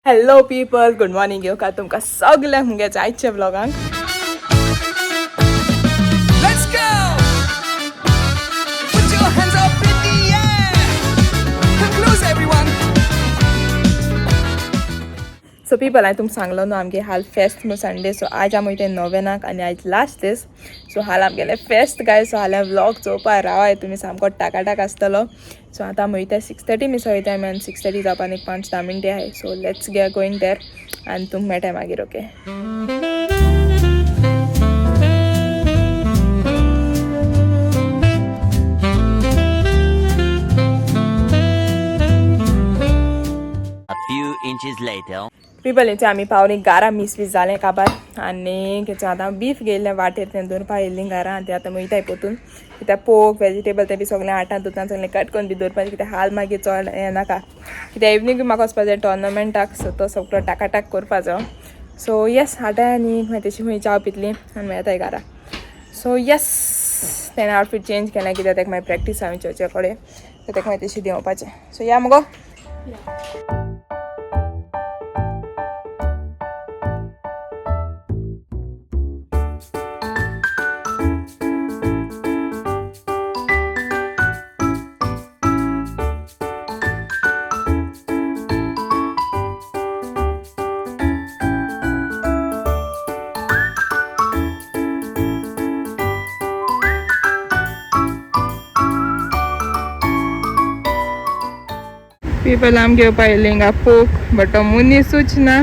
Hello people, good morning. येवकार तुमकां सगल्यांक मुगे आयच्या ब्लॉगांक. Let's go! Put your hands up in the air! Come close, everyone! So people, हांवें तुमकां सांगलो न्हू आमगे हाल फेस्त म्हणून संडे. सो आज आमी वयता नोवेनाक आनी आयज लास्ट दीस. सो हाल आमगेलें फेस्त गाय. सो हाल्यां व्लॉग चोवपा रावाय तुमी, सामको टाकाटाक आसतलो. सो आतां आमी वयता, 6:30 मिसा वयता आमी आनी 6:30 जावपा आनी 5-10 मिनटां आहाय. So let's get going there आनी तुमकां मेळटा मागीर. Okay. A few inches later. People, हेचे आमी पावली गारा, मीस बीस जालें काबार आनी हेचे आतां बीफ घेयल्लें वाटेर, तें दवरपा येयल्लीं घरा आनी तें आतां वयताय पोतून, कित्याक पोक वेजिटेबल तें बी सगळें आटान तुतान सगळें कट करून बी दवरपाचें, कित्याक हाल मागीर चड हें नाका, कित्याक इवनींग बी म्हाका वचपा जाय टोर्नामेंटाक. सो तो सगळो टाकाटाक करपाचो. सो येस, हाटाय आनी मागीर तेशी खंय च्याव पितली आनी मागीर येताय घरा. सो येस, तेणें आवटफीट चेंज केलें कित्याक तेका मागीर प्रॅक्टीस आहा चर्चे कडेन, सो तेका मागीर तेशी देंवपाचें. सो या मुगो. पीपल, आम घेवपा येयली हिंगा पोक, बट तो मनीसूच ना.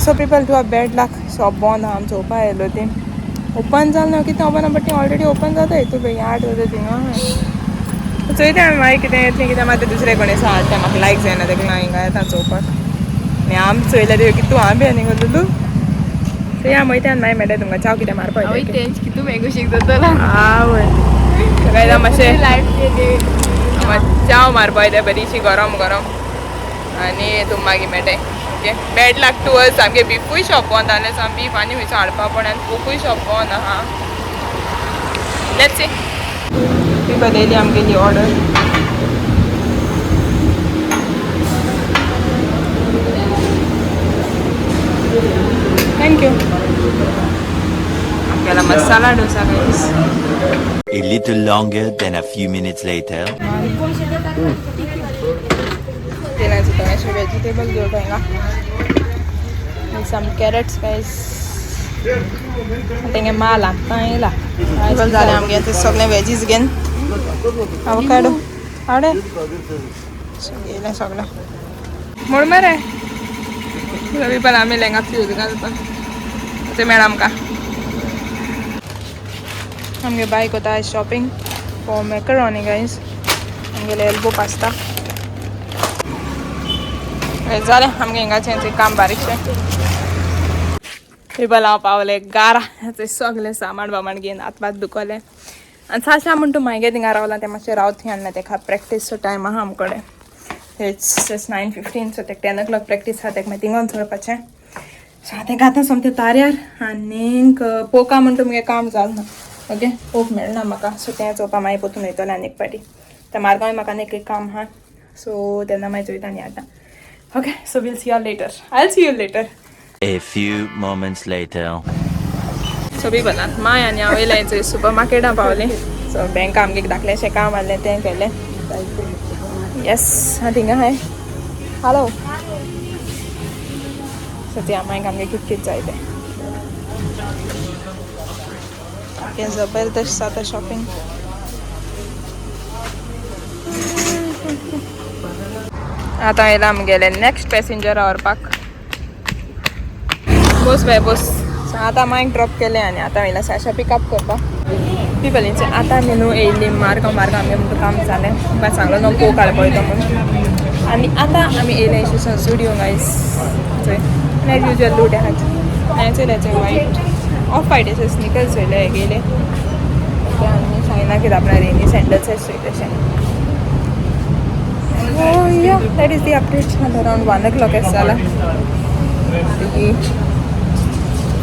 So people, to a bad luck, shop बंद आहा. आम चोवपा येयलो ती ओपन जाल ना, कितें ओपन, बट ती ऑलरेडी ओपन जाता हितू पळय 8 वयता थिंगा. चोयता आमी मागीर कितें येतलें, कितें मागीर दुसरे कोण आसा हाडटा. म्हाका लायक जायना तेका लागून हिंगा येता चोवपाक. आनी आम चोयल्या ते कितू आंबे आनी गो लुलू. सो या वयता आनी मागीर मेळटा तुमकां. चाव कितें मारपा. हांव तेंच कितू मँगो शेक जातलो. आवय, सगळ्या मातशें लायफ केली. चाव मारपा येता बरीशी गरम गरम आनी तूं मागीर मेळटाय. Okay, bad luck to us. आमगे बिफूय शॉप बंद आसलें, सो आमी बीफ आनी खंयचो हाडपा पडना आनी पोकूय शॉप बंद आहा. Let's see. People, येयली आमगेली order. Thank you. आमगेला masala dosa guys. A little longer than a few minutes later. तेलाचे थोडेशे वेजिटेबल घेवpa हिंगा, सम कॅरट्स गायस. तेंगे माल आतां येयला. जालें आमगे ते सगळें वेजीस घेवन, आवकाडो हाडे येयलें सगळें म्हूण मरे. पण आमी लेंगा फ्यूज घालपाक ते मेळा आमकां. आमगे बायक वता शॉपिंग फॉर मॅकरोनी गायस, आमगेले एल्बो पास्ता. जालें आमगे हिंगाचें काम बारीकशें. पिपल, हांव पावलें गारा. ते सगळें सामान बामान घेवन हात भात दुखोलें आनी साशा म्हण तूं मागीर थिंगा रावलां तें मातशें रावत थंय आनी तेका प्रॅक्टीसचो टायम आहा आमकडे. It's just 9:15, so तेका 10 ओ क्लॉक प्रॅक्टीस आहा, तेका मागीर थिंगोन सोडपाचें. सो आतां आतां सोमतें ताऱ्यार आनीक पोका म्हण तुमगें काम जालें ना. ओके, पोक मेळना म्हाका, सो तें चोवपा मागीर पोतून वयतलें आनी एक पाटी त्या मार्गांय म्हाका आनी एक काम आहा. सो तेन्ना मागीर चोयता आनी आतां. Okay, so we'll see you later. I see you later. A few moments later. So people, माय आनी हांव येयलें सुपर मार्केटां पावलीं. सो बँका आमगे धाकलेंशें काम आहलें तें केलें. येस, हां थिंगा हाय हॅलो. सो ती मागीर आमगे कित कित जाय तें. ओके, जबरदस्त जाता शॉपिंग. आतां येयला आमगेलें नेक्स्ट पॅसेंजर व्हरपाक. बोस बाय बोस. सो आतां मायक ड्रॉप केलें आनी आतां येयला साशा पिकअप करपाक. पिपलींचे आतां आमी न्हू येयली मार्गांव. मार्गांव आमगें म्हणटा काम जालें, तुमकां सांगलो न्हू पोक हाडपा वयता म्हूण. आनी आतां आमी येयले स्टुडियो गायस. चोय, एज युजल लूट आहात. हांवें चोयलें वायट ऑफ वायट अशे स्निकर्स चोयले गेले आनी सांगिना कितें आपणा रेनी सँडल्स चोय तशें. Oh yeah, that is the update. Around 1 o'clock जाला.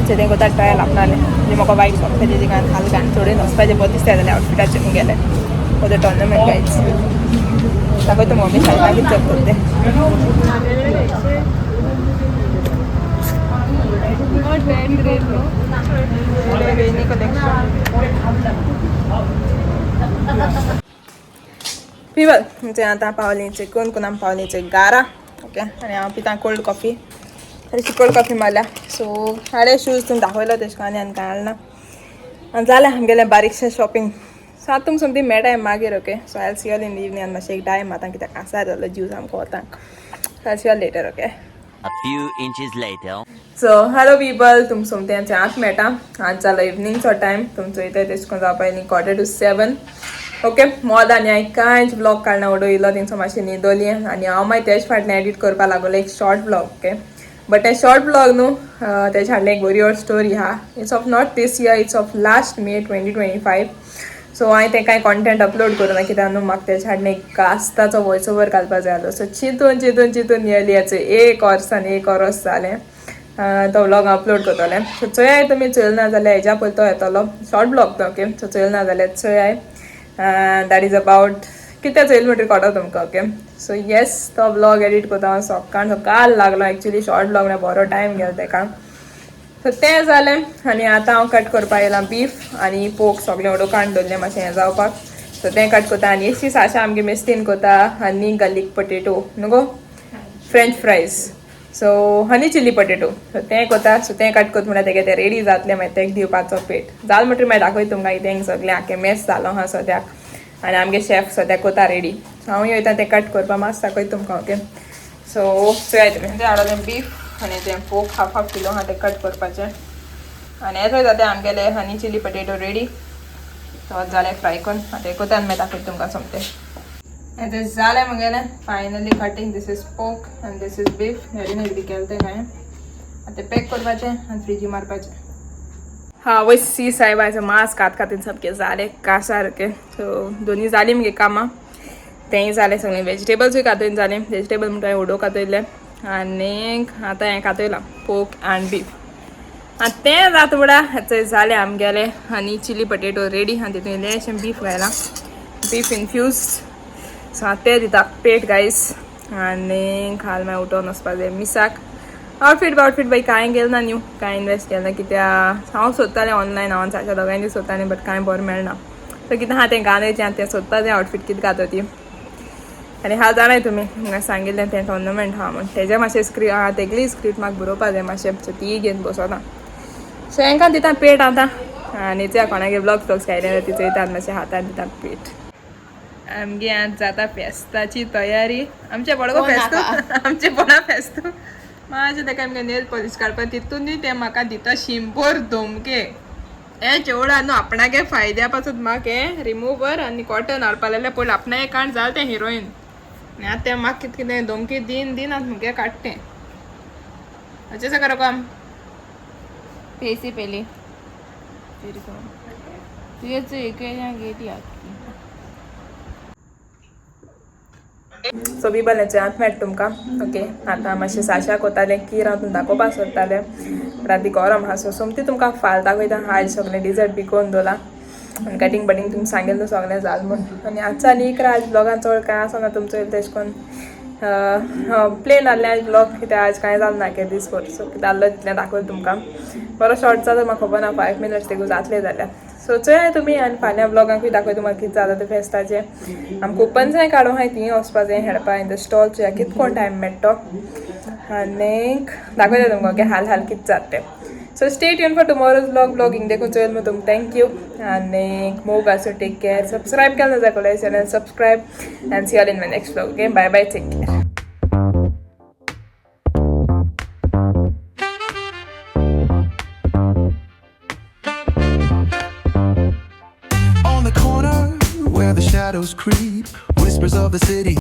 तें कोता ट्रायल आपणाले म्हणजे म्हाका वायट सोंपता तेजी कारण हाल घाण थोडें वचपाचें बरें दिसता जाल्यार आउटफिटाचेर मुगेलें फॉर the tournament guys. दाखयता मम्मी सांगता कितें करता तें. कलेक्शन. पिवल म्हणजे आतां पावली कोण कोण आमी पावली गारा. ओके, आनी हांव पिता कोल्ड कॉफी. तशी कोल्ड कॉफी मारल्या. सो हाडे शूज तुमी दाखयलो तेश कोन्न आनी कांय हाडना. आनी जालें आमगेलें बारीकशें शॉपिंग. सो आतां तुमकां सोमती मेळटाय मागीर. Okay, so I see all in the evening. आनी मातशें एक टायम आतां कित्याक आसा जालो जीव सामको वतांक. So I see all later, okay. A few inches later. So hello people, तुमकां सोमतें आत मेळटा. आज जालो इवनिंगचो टायम. तुमचो इतले तेश कोन्न जावपा न्ही 6:45. ओके, मोद आनी हांवें कांयच ब्लॉग काडना उडयलो. थिंगसो मातशें न्हिदोली आनी हांव मागीर तेज फाटल्यान एडिट करपा लागलो एक शॉर्ट ब्लॉग. ओके, बट तें शॉर्ट ब्लॉग न्हू, तेज हाडलें एक बरी स्टोरी आहा. It's of not this year, it's of last May 2025. So हांवें तें कांय कॉन्टेंट अपलोड करूं ना कित्याक न्हू म्हाका तेज हाडलें एक कास्ताचो वॉयस ओवर घालपा जाय आसलो. सो चिंतून चिंतून चिंतून नियरली याचो एक वर्स आनी एक वरस जालें तो व्लॉग अपलोड करतलें. सो चोयाय तुमी, चोयल ना जाल्यार हेज्या पयलीं तो येतलो शॉर्ट ब्लॉग तो. ओके, सो चोयल ना जाल्यार चोयाय. That is about कितें चोयल म्हणटकीर कळटलो तुमकां. ओके, सो येस, तो व्लॉग एडिट करता हांव सकाळ सकाळ लागलो. एक्चुली शॉर्ट ब्लॉग म्हळ्यार बरो टायम गेलो तेका. सो तें जालें आनी आतां हांव कट करपाक येयलां बीफ आनी पोक. सगळें उडोव काडून दवरलें मातशें हें जावपाक. सो तें कट करता आनी एशी साशा आमगे मेस्तीन करता हनी गार्लीक पटेटो न्हू गो, French fries, so honey chilli potato. So तें करता. सो तें कट करता म्हणल्यार तेगे तें रेडी जातलें. मागीर तेक दिवपाचो पेट जाल म्हणटकीर मागीर दाखयता तुमकां कितें सगळें आख्खें मेस जालो आहा सद्याक आनी आमगे शेफ सद्याक कोता रेडी. सो हांव वयता तें कट करपाक, मातशें दाखयता तुमकां. ओके, सो चोयाय तुमी, तें हाडलें बीफ आनी तें पोक हाफ हाफ किलो आहा तें कट करपाचें. आनी यें जाता आमगेलें हनी चिली पटेटो रेडी. तो जालें फ्राय करून आतां कोता आनी मागीर दाखयता तुमकां सोमतें. हें जालें म्हगेलें finally cutting. This is pork and this is beef. Marinate बी केलें तें हांवें. आतां पॅक करपाचें आनी फ्रिजी मारपाचें. हा वय सी साहेबाचो मास कात कातीन सामकें जालें कासारकें. सो दोनी जालीं मगे कामां. तेंय जालें, सगळें वेजिटेबल्सूय कातयन जालें. वेजिटेबल म्हणटा हांवें उडो कातयल्लें आनीक आतां हें कातयलां पोक आनी बीफ. आनी तें जाता म्हणल्यार हें जालें आमगेलें आनी चिली पटेटो रेडी. आनी तितून इल्लेंशें बीफ घायलां, बीफ इन्फ्यूज. सो आतां तें दिता पेट गायस. आनी खाल मागीर उठोन वचपा जाय मिसाक. आउटफीट बाउटफीट बाई कांय गेलें ना न्हू, कांय इन्वेस्ट केलें ना कित्याक हांव सोदतालें ऑनलायन. हांव सारकें दोगांयनी सोदतालें, बट कांय बरें मेळना. सो कितें आहा तें घालून आनी तें सोदता तें आउटफीट कितें घातता ती. आनी हांव जाणाय तुमी म्हाका सांगिल्लें तें टोर्नामेंट आहा म्हूण. तेजें मातशें स्क्री आहा, तेगली स्क्रिप्ट म्हाका बरोवपा जाय मातशें. सो ती घेवन बसोना. सो हेंकां दिता पेट आतां. आनी त्या कोणागे ब्लॉग ब्लॉग्स आयले जाल्यार ती चोयता आनी मातशें हातान दिता पेट. आमगे आज जाता फेस्ताची तयारी. आमचे पडगो फेस्तू, आमचे पडा फेस्तू. मातशें तेका आमगे नेल पॉलिश काडपा तितूनय तें म्हाका दिता शिंपोर धमके. हे चेवडा न्हू, आपणागे फायद्या पासत म्हाका हें रिमुवर आनी कॉटन हाडपा जाल्यार पयलीं आपणागे काण जालें तें हिरोइन. आनी आतां तें म्हाका कितें कितें धमकी दिन दिन आतां मुगे काडटें. अच्छे से करो काम. पैसे पहले, फिर काम. तुझे एक गेली आखी. सो बी बरें आत मेळटा तुमकां. ओके, आतां मातशें साशाक वतालें कीर हांव तुमकां दाखोवपाक सोदतालें, बट आतां गरम आहा. सो सोमती तुमकां फाल दाखयता. आयज सगळें डिजर्ट बी करून दवरलां आनी कटींग बटींग तुमकां सांगिल्लें सगळें जालें म्हूण. आनी आज आनी इकरा. आज ब्लॉगान चड कांय आसना तुमचो, तेश कोन्न प्लेन आहलें आज ब्लॉग कित्याक आज कांय जालें ना के दीसभर. सो कितें आहलो तितलें दाखयलें तुमकां. बरो शॉर्ट जाता म्हाका खबर ना, 5 मिनट्स देखून जातलें जाल्यार. सो चोया तुमी आनी फाल्यां ब्लॉगांकूय दाखय तुमकां कितें जाता तें फेस्ताचें. आमकां कुपन्सांय काडूं आहाय, तीं वचपा जाय हेडपा इन the stall. चोया कितें कोण टायम मेळटो आनीक दाखयता तुमकां. ओके, हाल हाल कितें जाता तें. So stay tune for tomorrow's vlog. Vlogging देखून चोयल मग तुमकां thank you आनी मोग आसूं. Take care. Subscribe केलं ना जाय channel subscribe and see all in my next vlog. Okay, bye bye, take care. On the corner where the shadows creep, whispers of the city.